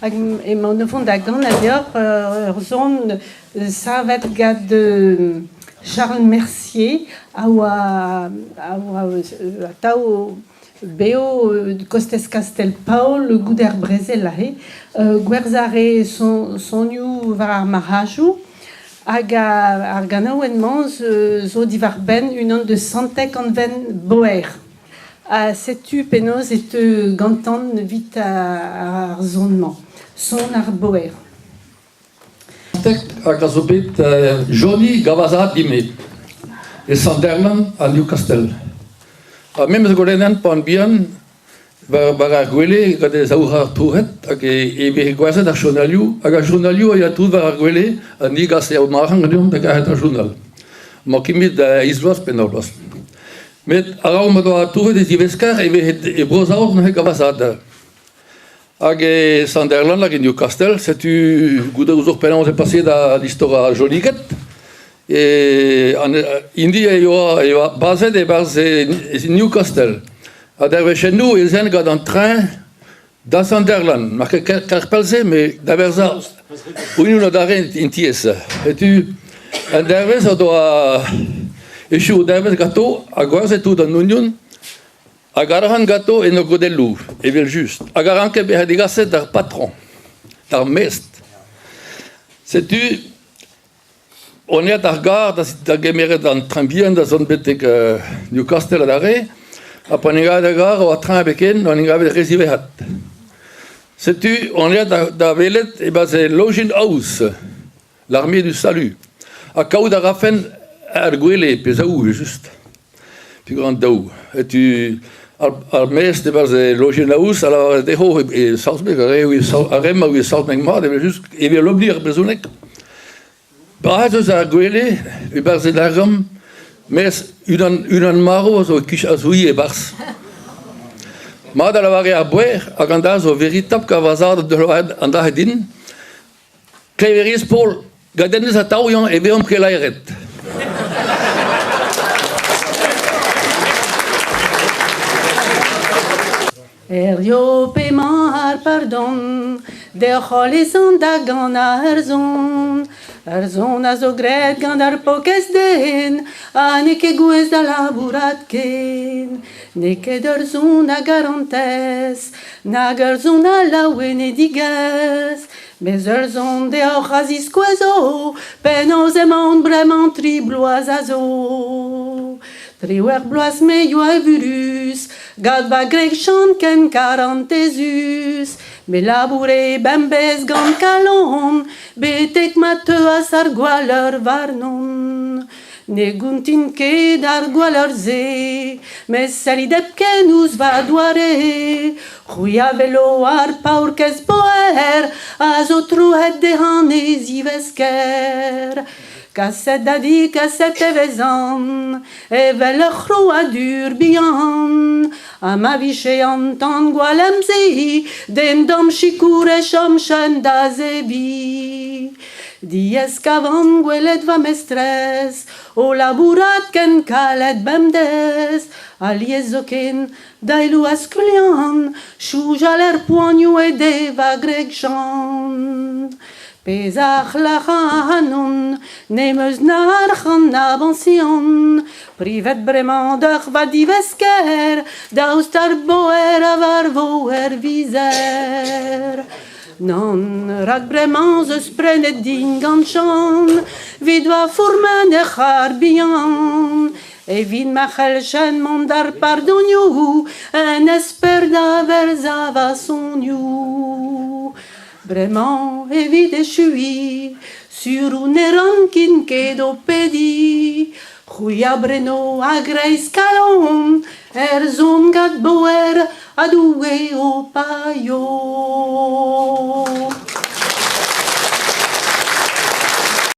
Hag emaon o vont da ganañ deoc'h ur son savet gant Charles Mercier a oa a oa atav bev kostez Kastell-Paol goude ar brezel aze. Gwerzhañ a rae sonioù war ar marc'hadoù hag ar ganaouenn-mañ zo diwar-benn unan deus Santeg anvet Boer. Ha setu penaos e teu gantan evit ar son-mañ, son ar Boer. Hag a zo bet Johnny Gavazad dime e Sant-Erlan ha Newcastle. Ha memes golennan pan bihan war ar gwele gant e zaouc'har trouc'het hag e veze gwerzhet ar journalioù hag ar journalioù a ya tout war ar gwele ha ni gase ar marc'had ganeomp da garet ar journal. 'Mañ ket met da eizh vloaz pe nav vloaz. Met a-raok ma doa trouvet e zivesker e veze e Bro-Saoz neuze Gavazad. Hag e Sant-Erlan hag e Newcastle, setu goude ouzhoc'h penaos e paseet an istor ar Joliged. E an hini e oa e oa bazet e-barzh e Newcastle. Ha dervezhennoù ez aent gant an train da Sant-Erlan. Mar ket kar pell-se, met da vezañ unan adarre en tiez. Setu un dervezh o doa echu o dervezh ganto ha gwerzhet tout an ognon Hag arc'hant ganto en o godelloù, evel-just, hag a ranke bezañ degaset d'ar patron, d'ar mestr. Setu on aet d'ar gar da gemeret an train bihan da zont betek Newcastle adarre, ha pa en em gave gar oa train ebet ken, en em gave re ziwezhat. Setu on aet da welet e-barzh e Login House, l'armée du salut. Ha kaout a rafen ar gwele pe zaou just. Peogwir an daou. Setu ar mestr e-barzh e lojenn-aoz a lavare dezho e saozneg, ar re-mañ a ouie saozneg mat evel-just, evel obli ar brezhoneg. Bras eus ar gwele e-barzh e argant, mes unan, unan marv a zo a zo ivez e-barzh. Mat a lavare ar boer hag an dra zo veritabl ka va zad an dra din. Kleverez Paul, gant en deus atav e vezomp ket laeret. Herrio p'emañ ar pardon, deoc'h holl ez an da ganañ ur son. Ur son a zo graet gant ar paourkaezh den ha n'eo ket gouest da labourat ken. N'eo ket ur son a garantez, nag ur son a laouenedigezh. Mes ur son deoc'h a ziskouezo penaos emaon bremañ tri bloaz a zo. Triwec'h bloaz me yoa evurus, gant va gwreg Chan ken karantezus. Me laboure bemdez gant kalon, betek ma teuas ar gwalleur warnon. Ne gontin ket ar gwalleur-se, mes sellit hepken ouzh va doare. C'hwi a welo ar paourkaezh boer a zo troet dezhañ e zivesker. Kaset da di, kaset e vezan, evel ur c'hrouadur bihan. Ha ma vije an tan gwall em zi, den d'am sikour e chomjen da zebriñ. Diaes kavan gwelet va mestrez o labourat ken kalet bemdez, alies zoken daeloù a skuilhan, soñjal er poanioù e deva greg Jean. Pezh a c'hlac'hañ ac'hanon, n'em eus na arc'hant na bañsion, privet bremañ deoc'h va divesker, daoust ar boer a varvo er vizer. Nann, rak bremañ 'z eus prenet din gant Chann 'vit va fourmen er c'harr bihan Evit ma c'helljen mont d'ar pardonioù en esper da verzañ va sonioù. Bremañ evit echuiñ, sur on ne rankin ket ho pediñ. C'hwi a breno a-greiz kalon er son gant Boer ha Doue ho paeo.